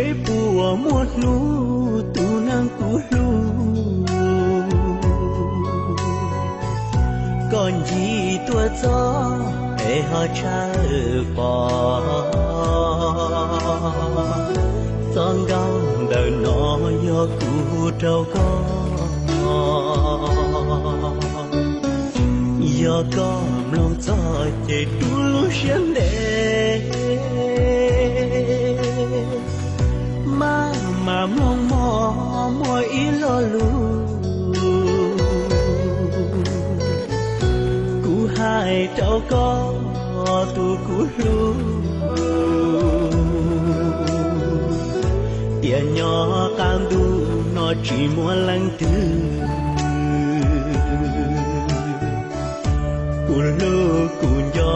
Seb puas muaj hnub tus neeg kuv hlub, koj ncig tuaj txog es ho tshawb pom. Txoj nkauj ntawm no yog kuv rau koj, yog koj mloog txog ces rub lub siab ntev. Maj mam mloog mog, muaj ib lo lus kuv hais rau koj tus kuv hlub, tias nyob qab ntuj no tsis muaj leej twg kuv hlub kuv nco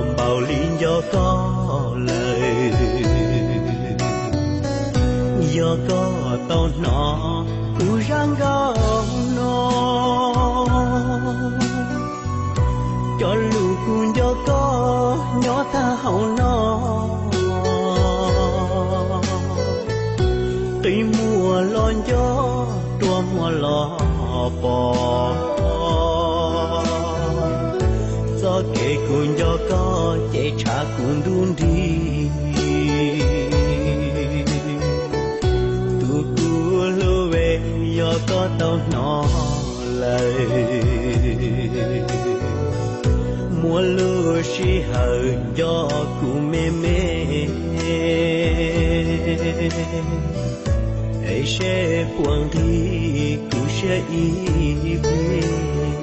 npaum li nco koj lawm. Yog koj tau hnov kuv zaj nkauj no, cov lus kuv nco koj nyob tag hauv no, qi muag los nco, rua muag los pom. Txoj kev kuv nco koj ces tshav kuv ntuj nrig. Tus kuv hlub, yog koj tau hnov lawm, muaj lub sij hawm nco kuv me me, es seb puas nqig kuv siab ib pliag.